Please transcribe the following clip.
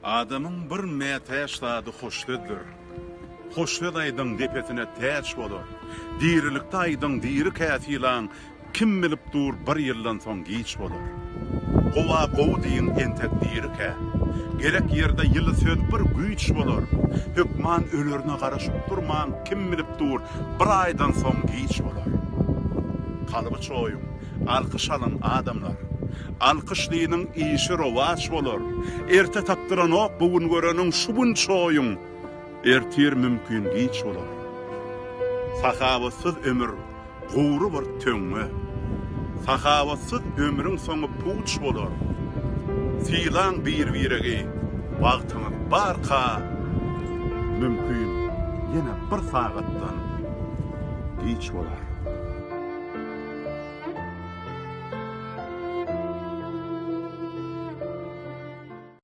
Adamyň bir mätäç zady hoş sözdür. Hoş söz aýdyň depesine täç bolar. Dirilikde aýdyň dirikä sylaň kim bilip dur bir ýyldan soň giç bolar. Gowa gowy diýiň entek dirikä. Gerek ýerde ýyly söz bir güýç bolar. Hökman ölerine garaşyp durmaň kim bilip dur bir aýdan soň giç bolar. Kalby çoýuň, alkyş alyň adamlar. Alkyşlynyň işi rowaç bolar. Erte tapdyranok bu gün göreniň şu gün çoýuň. Ertir mümkin giç bolar. Sahawatsyz ömür gury bir töňňe. Sahawatsyz ömrüň soňy puç bolar. Sylaň bir-biregi wagtyňyz barka mümkin ýene bir sagatdan giç bolar.